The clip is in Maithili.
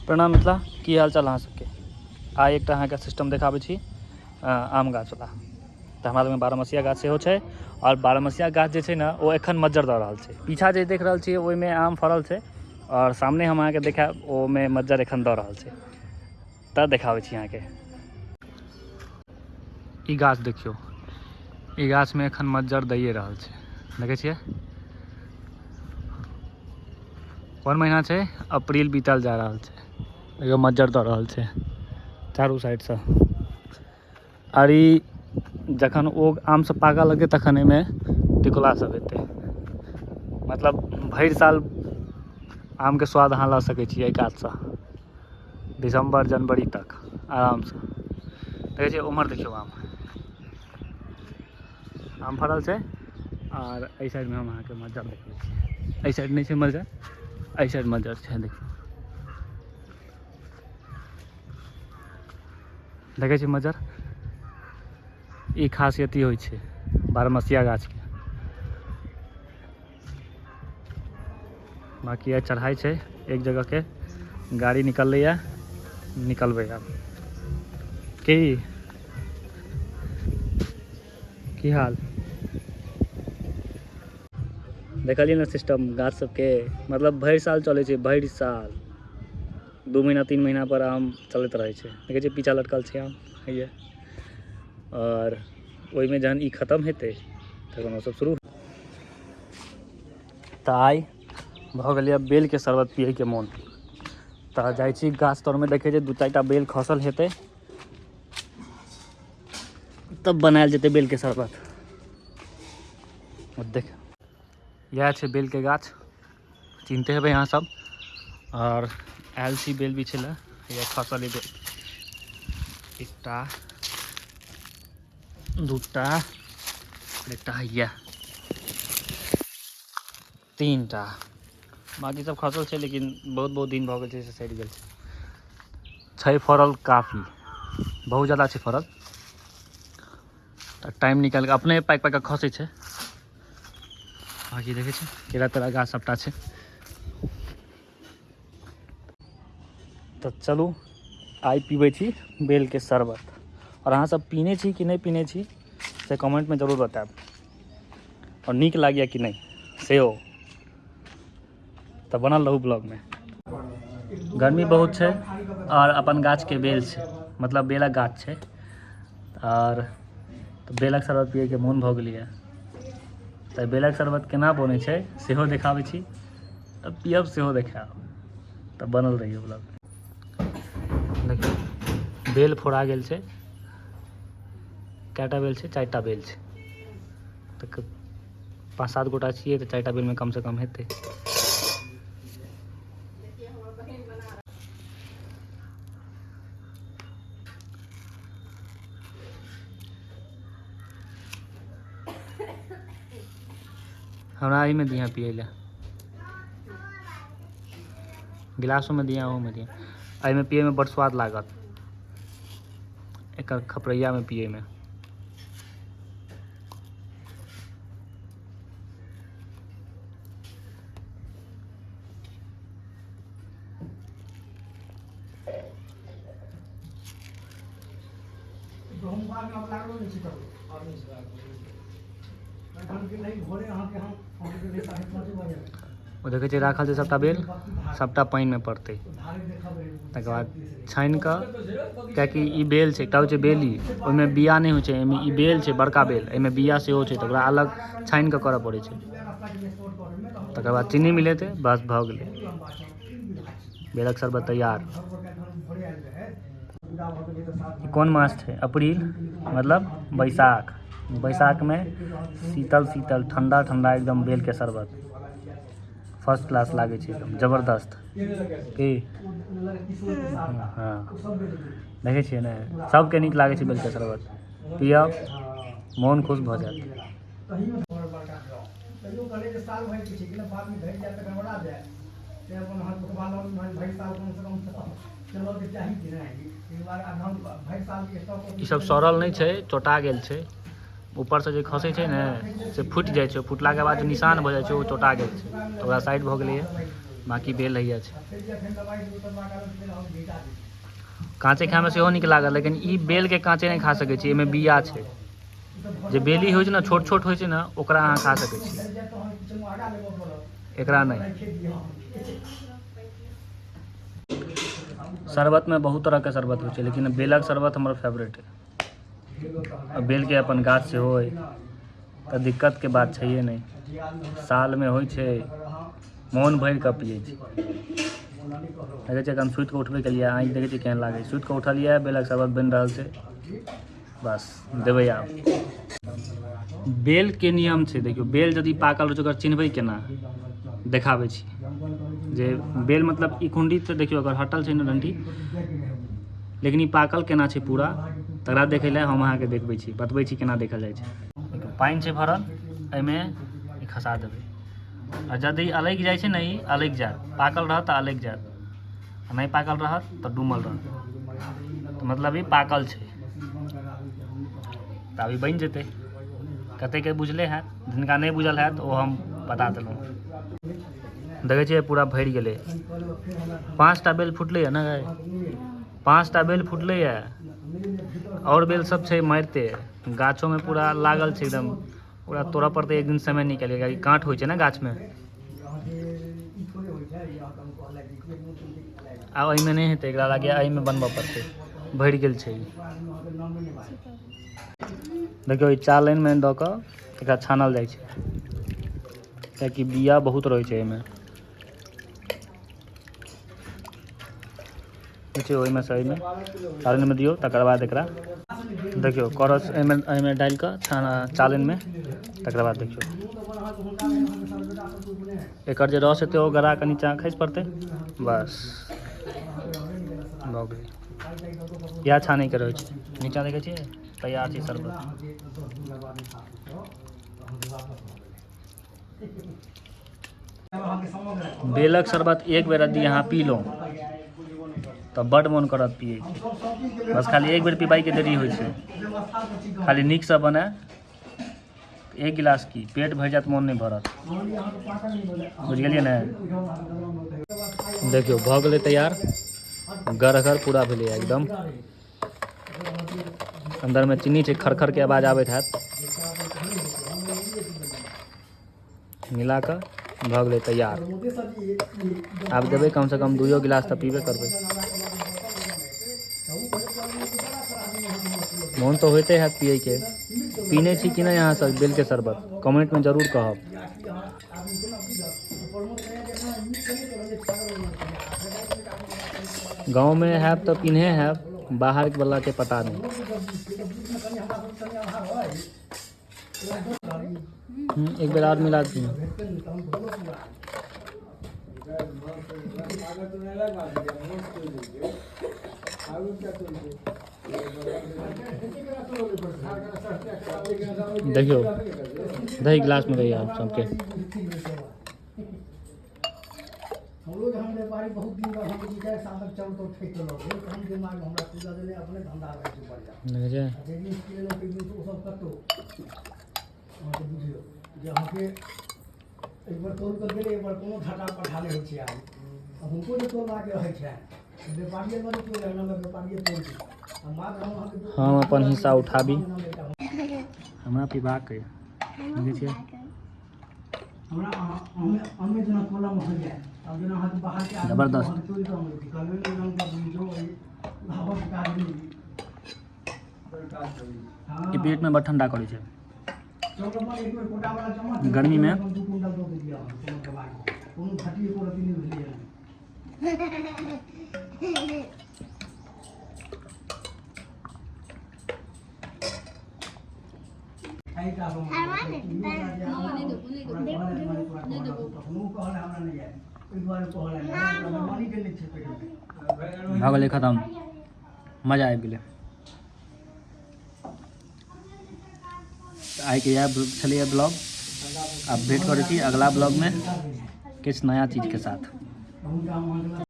प्रणाम मिथिला, की हाल चाल अहाँ सबके। आइ एकटा अहाँके सिस्टम देखाबै छी आम गाछवला। तऽ हमरा लगमे बारहमसिया गाछ सेहो छै आओर बारहमसिया गाछ जे छै ने ओ एखन मज्जर दऽ रहल छै। पीछा जे देख रहल छियै ओहिमे आम फड़ल छै आओर सामने हम अहाँके देखायब ओहिमे मज्जर एखन दऽ रहल छै। तऽ देखाबै छी अहाँके। ई गाछ देखियौ, ई गाछमे एखन मज्जर दैए रहल छै। देखै छियै कोन महीना छै, अप्रील बीतल जा रहल छै। देखियौ मज्जर दऽ रहल छै चारू साइडसँ। आर ई जखन ओ आम सब पाकऽ लगतै तखन एहिमे टिकोला सब हेतै। मतलब भरि साल आमके स्वाद अहाँ लऽ सकै छी एहि गाछसँ, दिसम्बर जनवरी तक आरामसँ। देखै छियै उम्हर देखियौ आम आम फड़ल छै। आर एहि साइडमे हम अहाँके मज्जर देखबै छी। एहि साइड नहि छै मज्जर, एहि साइड मज्जर छै। देखियौ देखै छी मज्जर। ई खासियत ई होइ छै बारहमसिया गाछके। बाकी आइ चढ़ाइ छै एक जगहके, गाड़ी निकललैए, निकलबै आब। की की हाल देखलियै ने सिस्टम गाछ सबके, मतलब भरि साल चलै छै, भरि साल 2 महीना 3 महीना पर आम चलैत रहै छै। देखै छियै पीछा लटकल छै आम हैया। आओर ओहिमे जहन ई खतम हेतै तखन ओ सब शुरू। तऽ आइ भऽ गेलैए बेलके शरबत पियैके मोन। तऽ जाइ छी गाछ तरमे, देखै छियै 2-4 टा बेल खसल हेतै तब बनायल जेतै बेलके शरबत। देख इएह छै बेलके गाछ, चिन्हते हेबै अहाँ सब। आओर आयल छी बेल बिछै लए, इएह खसल बेल, 1टा 2टा 1टा हैया 3टा। बाकी सब खसल छै लेकिन बहुत बहुत दिन भऽ गेल छै से सड़ि गेल छै। छै फड़ल काफी, बहुत ज्यादा छै फड़ल। तऽ टाइम निकालि कऽ अपने पाकि पाकि कऽ खसै छै। बाकी देखै छै केरा तेरा गाछ सबटा छै। तऽ चलू आइ पीबै छी बेलके शरबत। आओर अहाँ सब पीने छी कि नहि पीने छी से कमेंटमे जरूर बतायब, आओर नीक लागैए कि नहि सेहो। तऽ बनल रहू ब्लॉगमे। गर्मी बहुत छै आओर अपन गाछके बेल छै, मतलब बेलक गाछ छै। आओर बेलक शरबत पियैके मोन भऽ गेलैए। तऽ बेलक शरबत केना बनै छै सेहो देखाबै छी, आ पियब सेहो देखायब। तऽ बनल रहियौ ब्लॉग। देखियौ बेल फोड़ा गेल छै। कएटा बेल छै? 4टा बेल छै। तऽ 5-7 गोटा छियै तऽ 4टा बेलमे कमसँ कम हेतै। हमरा एहिमे दिहँ पियै लए, गिलासोमे दिहँ ओहोमे दिहँ। एहिमे पियैमे बड़ स्वाद लागत, एकर खपरैयामे पियैमे। ओ देखै छियै राखल छै सबटा बेल, सबटा पानिमे पड़तै। तकर बाद छानि कऽ, किएकि ई बेल छै, एकटा होइ छै बेली, ओहिमे बिया नहि होइ छै। एहिमे ई बेल छै बड़का बेल, एहिमे बिया सेहो छै, तऽ ओकरा अलग छानि कऽ करऽ पड़ै छै। तकर बाद चीनी मिलेतै, बस भऽ गेलै बेलक शरबत तैयार। कोन मास छै? अप्रील, मतलब बैसाख। बैसाखमे शीतल शीतल ठंडा ठंडा एकदम बेलके शरबत फर्स्ट क्लास लागै छै, एकदम जबरदस्त। की हँ देखै छियै ने, सबके नीक लागै छै बेलके शरबत। पियब मोन खुश भऽ जायत। ई सब सड़ल नहि छै, चोटा गेल छै। ऊपरसँ जे खसै छै ने से फुटि जाइ छै, फुटलाके बाद जे निशान भऽ जाइ छै ओ चोटा गेल छै, तऽ ओकरा साइड भऽ गेलैए। बाँकी बेल हैया छै। काँचे खायमे सेहो नीक लागल, लेकिन ई बेलके काँचे नहि खा सकै छी, एहिमे बिया छै। जे बेली होइ छै ने, छोट छोट होइ छै ने, ओकरा अहाँ खा सकै छी, एकरा नहि। शरबतमे बहुत तरहके शरबत होइ छै, लेकिन बेलक शरबत हमर फेवरेट है। आ बेलके अपन गाछ सेहो अइ, तऽ दिक्कतके बात छैहे नहि। सालमे होइ छै, मोन भरि कऽ पियै छी। देखै छियै, एखन सुति कऽ उठबे केलियै, आँखि देखै छियै केहन लागै छै। सुति कऽ उठलियै, बेलक शरबत बनि रहल छै, बस देबै आब। बेलके नियम छै, देखियौ, बेल यदि पाकल रहै छै, ओकर चिन्हबै केना, देखाबै छी। जे बेल मतलब ई कुंडी तऽ देखियौ, अगर हटल छै ने डंटी, लेकिन ई पाकल केना छै पूरा, तकरा देखै लए हम अहाँके देखबै छी, बतबै छी केना देखल जाइ छै। देखियौ, पानि छै भरल, एहिमे ई खसा देबै, आ यदि अलगि जाइ छै ने, ई अलगि जायत। पाकल रहत तऽ अलगि जायत, आ नहि पाकल रहत तऽ डूमल रहत। तऽ मतलब ई पाकल छै, तऽ आब ई बनि जेतै। कतेकके बुझले हैत, जिनका नहि बुझल हैत ओ हम बता देलहुँ। देखै छियै, पूरा भरि गेलै। 5टा बेल फुटलैए ने गाय? 5टा बेल फुटलैए, आओर बेल सब छै मारिते, गाछोमे पूरा लागल छै एकदम। पूरा तोड़ऽ पड़तै एक दिन समय निकालि कऽ, काँट होइ छै ने गाछमे। आब एहिमे नहि हेतै, एकरा लागैए एहिमे बनबऽ पड़तै। भरि गेल छै ई। देखियौ, ई चालनिमे दऽ कऽ एकरा छानल जाइ छै, कियाकि बिया बहुत रहै छै एहिमे। देखियौ, ओहिमे सँ एहिमे चालनिमे दियौ, तकर बाद एकरा देखियौ, करस एहिमे एहिमे डालि कऽ चालनिमे, तकर बाद देखियौ, एकर जे रस हेतै ओ गरा कऽ नीचाँ खसि पड़तै। बस, भऽ गेलै। इएह छानैके रहै छै। नीचाँ देखै छियै, तैयार छै शरबत। बेलक शरबत एक बेर यदि अहाँ पी लहुँ तऽ बड्ड मोन करत पियैके। बस खाली एक बेर पिबाइके देरी होइ छै। खाली नीकसँ बनाय, एक गिलास की पेट भरि जायत, मोन नहि भरत। बुझि गेलियै ने? देखियौ, भऽ गेलै तैयार। गरगर पूरा भेलैए एकदम। अन्दरमे चीनी छै, खरखरके आवाज आबैत हैत। मिला कऽ भऽ गेलै तैयार। आब देबै कमसँ कम दुइयो गिलास तऽ पीबे करबै। मोन तऽ होइते हैत पियैके। पीने छी कि नहि अहाँ सब बेलके शरबत? कमेंटमे जरूर कहब। गाँवमे हैब तऽ पीने हैब, बाहर वलाके पता नहि। एक बेर आओर मिला दियौ। देखियौ, दही गिलासमे दही आब सबके। हमरो जहन व्यापारी बहुत दिन बाद हम 2-4 साल तक चाउर ताउर ठकि कऽ लऽ गेल, तहन दिमागमे हमरा पूजा देने अपने धन्धा रहै छै बढ़िआँ। देखै छै। आ जाहि दिन लेलहुँ ताहि दिन ओसभ कतहु अहाँके बुझियौ जे अहाँके एक बेर तोल कऽ गेलै, एक बेर कोनो घाटा पठा नहि होइ छै। आब आ हुनको जे तोलबाके रहै छनि, व्यापारिए लऽ जेतै, ओहि व्यापारिए तोल देतै। आ मात्र हम अहाँके हम अपन हिस्सा उठाबी। हमरा पीबाक अइ। देखै छियै। हमरा अहाँ जेना कलम हो जाय, आब जेना अहाँके बाहरके आदमी जबरदस्त। अहाँके तोड़ि कऽ अनै छी, कहबै ने रङ्गके बुझियौ, एहि लाभक काज नहि। ई पेटमे बड़ ठण्डा करै छै। चौक अपन एक बेर कोटावला जमा गर्मीमे। 2 क्विंटल दऽ देलियै अहाँ, कोनो दबाइ कोनो घटी एको रत्ती नहि भेलैए। कखनो कहल हमरा नहि आयल, ओहि दुआरे कहल मेहरबानी केने छै पेटमे। भऽ गेलै खतम। मजा आबि गेलै। तऽ आइके इएह छलैए ब्लॉग। आब भेँट करै छी अगला ब्लॉगमे किछु नया चीजके साथ। हुनका हम अहाँके